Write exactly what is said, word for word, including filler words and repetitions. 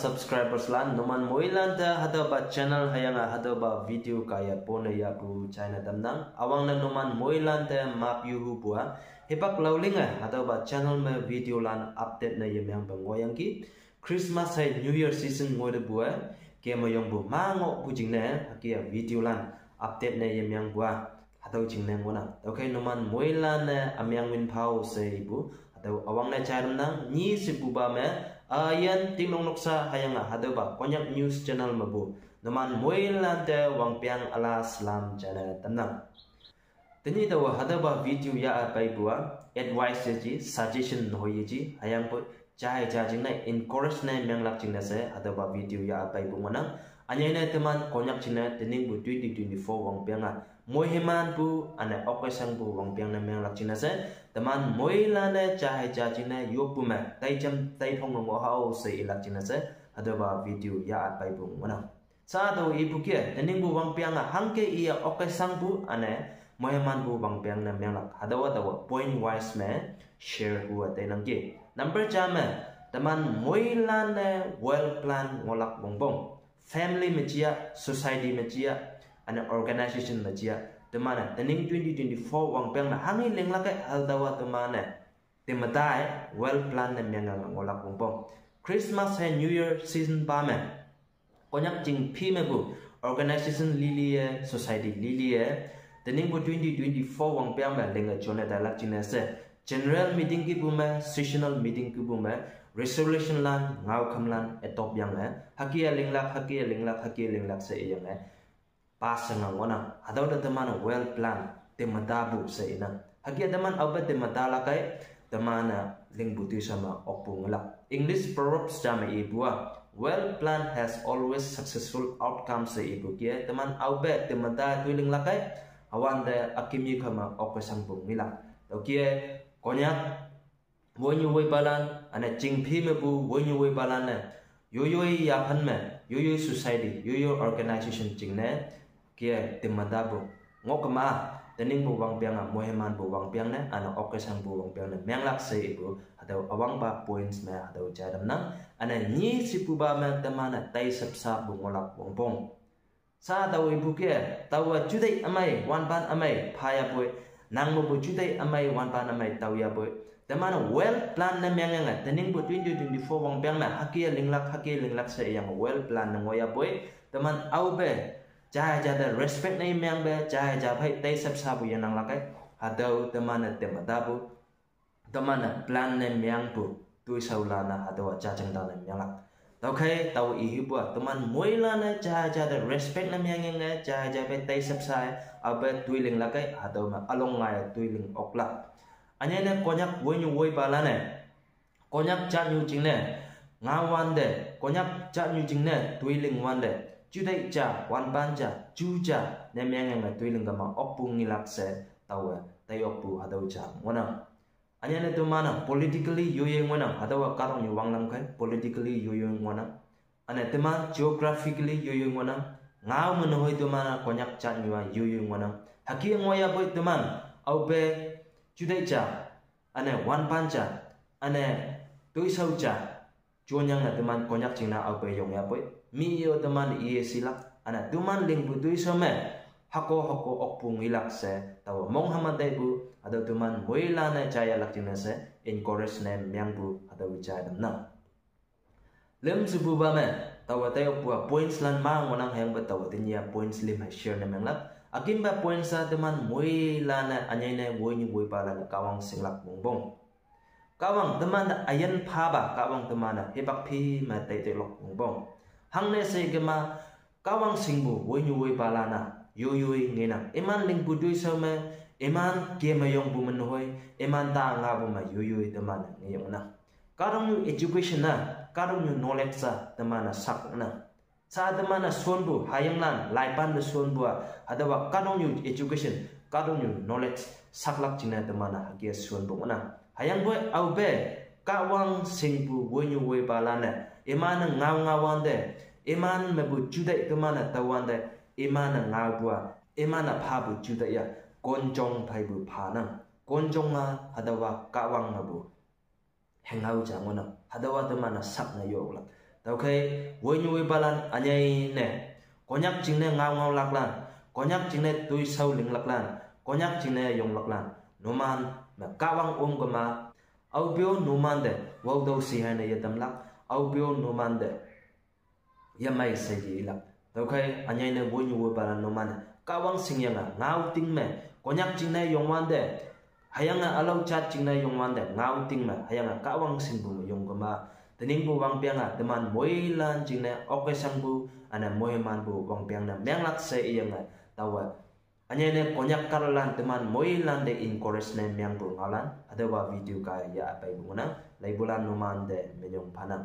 Subscribers lan, numan moilan te hatüopa channel hüyange hatüopa video kaiye pone yahpu china tamnang. Üwangne numan moilan te map yuhupua, hipak laolinge hatüopa channel me video lan update ne yemengpe ngohyangki. Christmas hei New Year season ngoitepu-e, kemeyongpu ma ngohpu jingne hüke-a video lan update ne yemengpu-a, hatüo jingne ngohnang. Tüokhei numan moilan-e ümeng win phao she ipu, hatüo üwangne jai tamnang. Nyi shepupa me, üyin tingnok noksa hüyange hatüopa Konyak news channel mepu numan moilan te wangpeng üla salam jaine tamnang. Tenyih taowe hatüopa video yah-e peipu-a, advice yeji, suggestion hoi yeji, hüyangpoi jai ja jingne encourage ne menglak jingne she hatüopa video yah-e peipu ngohnang. Ünyei ne teman Konyak jingne teningpu twenty twenty-four wangpeng-a moimanpu üne okeshangpu wangpeng ne menglak jingne she, teman moilan-e jai ja jingne yoppu me taijam taiphong ngoh hao she ilak jingne she hatüopa video yah-e peipu ngohnang. Sha tao ipu ke, teningpu wangpeng-a hangke iye okeshangpu üne moimanpu wangpeng ne menglak. Hatüowa taowe point wise me share hu-a tainangki. Number ja me, teman moilan-e well plan ngohlak wongpong. Family me jia, society me jia, üne organization me jia, teman-e tening twenty twenty-four wangpeng me hanghi linglak-e, hatüowa teman-e tematae well plan ne menge ngohlak wongpong. Christmas hei New Year season pa me, Konyak chingphi mepu organization liliye, society liliye, teningpu twenty twenty-four wangpeng me linge jone tailak jingne she, general meeting kipu me, sessional meeting kipu me, resolution lan, ngaokhamlan adopt yange, hüke-a linglak, hüke-a linglak, hüke-a linglak she iyange pass ngang ngohnang. Hatüo te teman well plan, tematapu she inang. Hüke-a teman aope tematalak kei, teman-e lingpu toishao me okpu ngelak. English proverbs ja me ipu-a, well plan has always successful outcome she ipu ke, teman aope temata toi linglak kei, hüwante üküm yekha me okeshangpu ngelak. Tüoke, Konyak woinyu woipalan, üne chingphi mepu woinyu woipalan-e, yoiyoi yaphan me, yoiyoi society, yoiyoi organization jingne, ke tematapu ngoh kema, teningpu wangpeng-a moimanpu wangpeng ne, üne okeshangpu wangpeng ne menglak she ipu, hatüo üwangpa points me hatüo jai tamnang. Üne nyi shepupa me teman-e taishapshapu ngohlak wongpong. Sha tao ipu ke, taowe juteih ümei, wanpan ümei phayapoi, nang mepu juteih ümei, wanpan ümei taoyapoi, teman-e well plan ne mengyange, teningpu twenty twenty-four wangpeng me hüke linglak, hüke linglak she iyange well plan ne ngohyapoi, teman aope jai ja te respect ne mengpe, jai ja phei taishapshapu yenanglak kei, hatüo teman-e tematapu, teman-e plan ne mengpu, toishaolan-a hatüowa jajang ta ne menglak. Tüokhei tao ihipu-a, teman moilan-e jai ja te respect ne mengyange, jai ja phei taishapsha-e, aope toi linglak kei, hatüo me ülong ngai toi ling oklak. Ünyei ne Konyak woinyu woipalan-e, Konyak jatnyu jingne ngaowante, Konyak jatnyu jingne toi ling wante, juteih ja, wanpan ja, ju ja ne mengyange toi ling kema okpu ngelak she, taowe tai okpu hatüo ja ngohnang. Ünyei ne teman-a politically yoiyoi ngohnang, hatüowa kahtoknyu wanglam kei politically yoiyoi ngohnang. Üne teman geographically yoiyoi ngohnang, ngao me nehoi teman-a Konyak jatnyu-a yoiyoi ngohnang. Hüke ngohyapoi teman aope juteih ja, üne wanpan ja, üne toishao ja, jonyange teman Konyak jingne aope yongyapoi, mi-o teman iye shilak, üne teman lingpu toishao me hüko hüko okpu ngelak she, taowe monghama taipu, hatüo teman moilan-e jaiyalak jingne she encourage ne mengpu hatüo jai tamnang. Lüm shepupa me, taowe tai okpu-a points lan ma ngohnang, hüyangpoi taowe tenyih-a points lüm hei share ne menglak. Ükimpa points-a teman moilan-e, ünyei ne woinyu woipalan-e Kahwang shinglak wongpong. Kahwang teman-e üyin phapa, Kahwang teman-e hipak phi me taiteilok wongpong. Hangne she kema, Kahwang shingpu woinyu woipalan-a yoiyoi ngenang. Iman lingpu toishao me, iman kemeyongpu me nehoi, iman ta ngaopu me yoiyoi teman-e ngeyongnang. Kahtoknyu education-a, kahtoknyu knowledge-a teman-e sak ngohnang. Sha teman-e shonpu hayimlan laipan te shonpu-a, hatüowa kahtoknyu education, kahtoknyu knowledge saklak jingne teman-e hüke shonpu ngohnang. Hüyangpoi aope Kahwang shingpu woinyu woipalan-e, iman-e ngao ngaowante, iman mepu juteih teman-e tüowante, iman-e ngaopu-a, iman-e phapu juteih-a konjong pheipu phanang. Konjong-a hatüowa Kahwang mepu hengao ja ngohnang, hatüowa teman-e sak ne yoklak. Tüokhei, woinyu woipalan ünyei ne Konyak jingne ngao ngaolaklan, Konyak jingne toishao linglaklan, Konyak jingne yonglaklan, numan me Kahwang omkema, aope-o numan te waotüo shihaine yetamlak, aope-o numan te yemei she yelak. Tüokhei ünyei ne woinyu woipalan numan-e Kahwang shingyange ngao ting me, Konyak jingne yongwante, hüyange ülao jat jingne yongwante ngao ting me, hüyange Kahwang shingpu me yongkema, teningpu wangpenge teman moilan jingne okkeshangpu üne moimanpu wangpeng ne menglak she iyange, taowe ünyei ne Konyak kahtalan teman moilan te encourage ne mengpu ngaolan hatüopa video kaiye üpeipu ngohnang. Leipulan numan te minyong phanang.